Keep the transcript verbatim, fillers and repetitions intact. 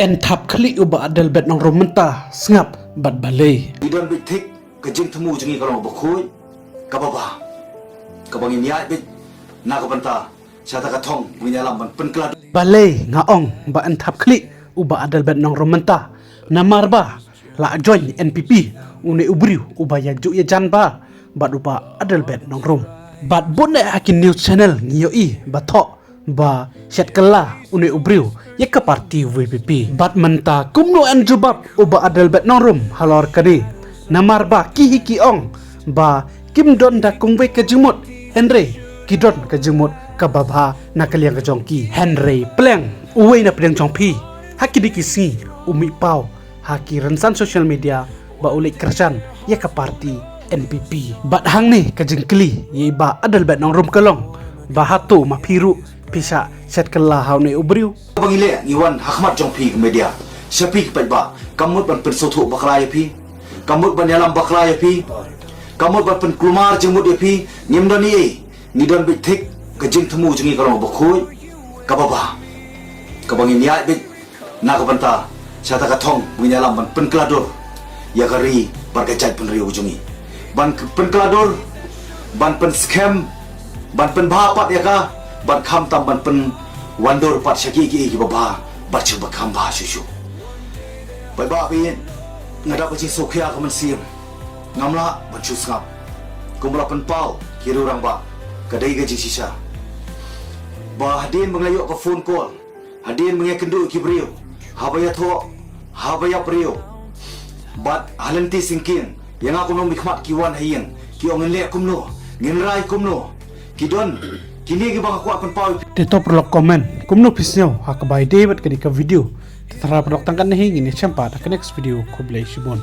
Yn thap khlieh u Bah Adelbert Nongrum mynta, sngap bad balei. Ngi don beit thik ka jingthmu jong ngi ka long bakhuid, kaba bha, kaba ngin ïaid beit na ka bynta sha ta ka thong ba ngin ïalam ban pynkylla. Balei nga ong ba yn thap khlieh u Bah Adelbert Nongrum mynta? Namar ba la join N P P une u briew uba ïa ju ïa jan bha bad u Bah Adelbert Nongrum. Bad bun eh ha ki news channel ngi ïohi ba thoh ba shet kylla une u briew ïa ka party V P P. Bad mynta kumno yn jubab u Bah Adelbert Nongrum halor kane? Namar ba ki hi ki ong ba kim don da kumwei ka jingmut, hynrei ki don ka jingmut kaba bha na ka liang ka jong ki. Hynrei pleng uwei na pdeng jong phi ha kine ki sngi u mih paw ha ki rynsan social media ba u leit kyrshan ïa ka party N P P. Bad hangne ka jingkylli ïa i Bah Adelbert Nongrum ka long ba hato ma phi ruh phi shah shet kylla ha une u briew? Kaba ngi leh, ngi wan ha khmat jong phi ka media, sha phi ki paidbah, kam mut ban pynsngewthuh bakla ïa phi, kam mut ban ïalam bakla ïa phi, kam mut ban pynkulmar jingmut ïa phi. Ngim don ei ei, ngi don beit thik ka jingthmu jong ngi ka long bakhuid, kaba bha, kaba ngin ïaid beit na ka bynta sha ta ka thong ba ngin ïalam ban pynkylla dur ïa ka ri bad ka jaitbynriew jong ngi. Ban k-, pynkylla dur, ban pynskhem, ban pynbha pat ïa ka, ban khamtam ban pynwandur pat sha kiei kiei kiba bha bad sha ba kham bha shuh shuh. Paidbah, nga da ka jingsngewkhia ka mynsiem, ngam lah ban shu sngap. Kumba la pynpaw ki riew rangbah, ka dei ka jingshisha. Ba hadien ba nga la ïoh ka phone call, hadien ba nga ïakynduh ki briew, haba ïathoh, haba ïap briew, bad ha lynti syngkien, ïa nga kumno mynkhmat ki wan ha ïing, ki ong ngin leh kumno, ngin rai kumno, ki don kine kiba nga kwah pynpaw. Te to paralok, comment kumno phi sngew ha kaba ïadei bad kane ka video. Te tang paralok, tang katne hi, ngin ïashem pat ha ka next video. Khublei shibun.